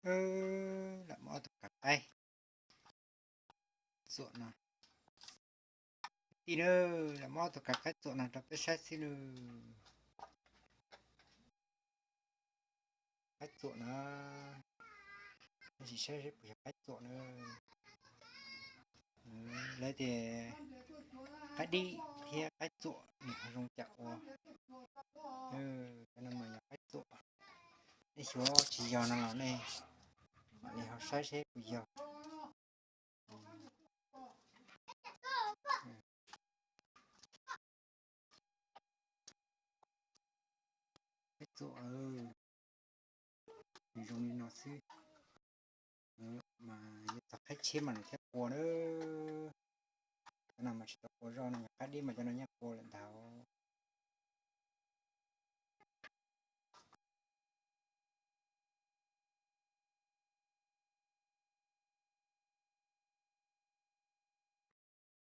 Lam muab ob tug kav qaib txuam no, tij na, lam muab ob tug kav qaib txuam no rau peb saib xwb nawb. Qaib txuam na, sim saib seb puas yog qaib txuam na. Lawv tias qaib dib thiab qaib txuam nws ho zoo cas ua. Cov no mas yog qaib txuam, nej xyuas tsis yog no los nej mam li ho saib seb puas yog. Qaib txuam, nws zoo li no xwb. Mas yog txog qaib tshiab mas nws thiaj qua na. Cov no mas tsis tau qua zoj no, yog qaib dib mas cov no yeej qua lawm ntag.